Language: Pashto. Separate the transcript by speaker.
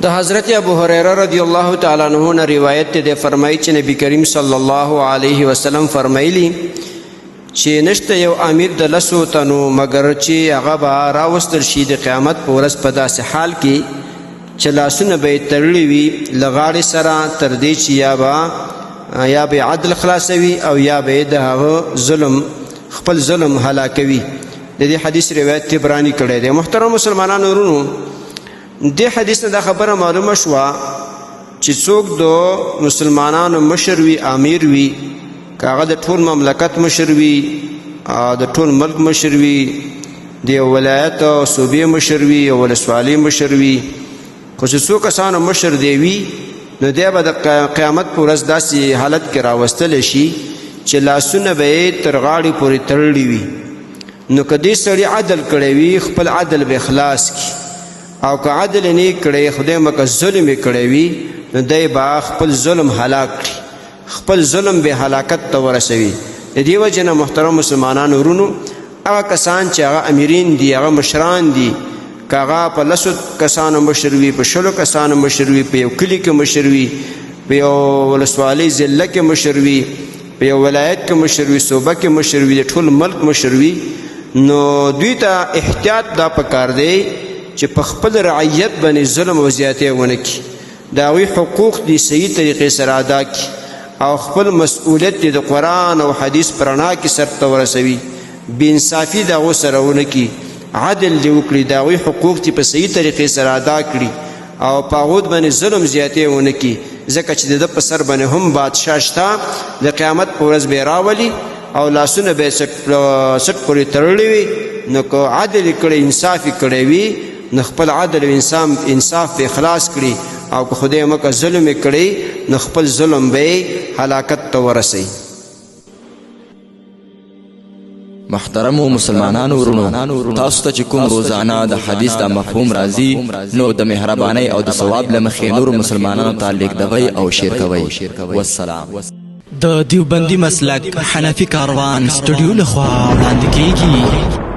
Speaker 1: د حضرت ابو هريره رضی الله تعالی عنہ نه روایت دی، فرمایي چې نبی کریم صلی الله علیه وسلم فرمایلی چې نشته یو امیر د لسو تنو مګر چې هغه به راوستل شي د قیامت په ورځ په داسې حال کې چې لاسونه به یې تړلي وي له غاړې سره، تر دې چې یا به عدل خلاصوي او یا به د هغه ظلم خپل ظلم هلاکوي. د دې حدیث روایت طبراني کړی دی. محترم مسلمانانو ورونو، دې حدیث نه دا خبره معلومه شوه چې څوک د مسلمانانو مشر وي، امیر وي، که هغه د ټول مملکت مشر وي، د ټول ملک مشر وي، د یو ولایت او صوبې مشر وي، یو ولسوالۍ مشر وي، خو چې څو کسانو مشر دی وي، نو دی به د قیامت په ورځ داسې حالت کې راوستلی شي چې لاسونه به یې تر غاړې پورې تړلي وي. نو که دې سړي عدل کړی وي، خپل عدل به خلاص کړي، او که عدل یې نه کړی، خدای مکه ظلم یې کړی وي، نو دی به خپل ظلم هلاک کړي، خپل ظلم به هلاکت ته ورسوي. د دې وجې نه محترم مسلمانانو ورونو، هغه کسان چې هغه امیرین دي، هغه مشران دي، که هغه په لسو کسانو مشر وي، په شلو کسانو مشر وي، په یو کلي کې مشر وي، په یو ولسوالۍ ضلع کې مشر وي، په یو ولایت کې مشر وي، صوبه کې مشر وي، د ټول ملک مشر وي، نو دوی ته احتیاط دا پکار دی چې په خپل رعیت باندې ظلم او زیاتی ونه کړي، د هغوی حقوق دې صحیح طریقې سره ادا کړي او خپل مسؤلیت دې د قرآن او حدیث په رڼا کې سر ته ورسوي. بې انصافي د هغو سره ونه کړي، عدل دې وکړي، د هغوی حقوق دې په صحیح طریقې سره ادا کړي او په هغو باندې ظلم زیاتی ونه کړي، ځکه چې د ده په سر باندې هم بادشاه شته، د قیامت په ورځ به یې راولي او لاسونه به یې څټ پورې تړلي وي. نو که عدل یې کړی، انصاف یې کړی وي، نو خپل عدل او انصاف به خلاص کړي، او که خدای مکه ظلم یې کړی، نو خپل ظلم به یې هلاکت ته ورسوي.
Speaker 2: محترمو مسلمانانو ورونو، تاسو ته چې کوم روزانه د حدیث دا مفهوم راځي، نو د مهربانۍ او د ثواب له مخې نورو مسلمانانو ته لیږدوئ او شیر کوئ. والسلام.
Speaker 3: د دیوبندي مسلک حنفي کاروان سټډیو لخوا وړاندې کیږي.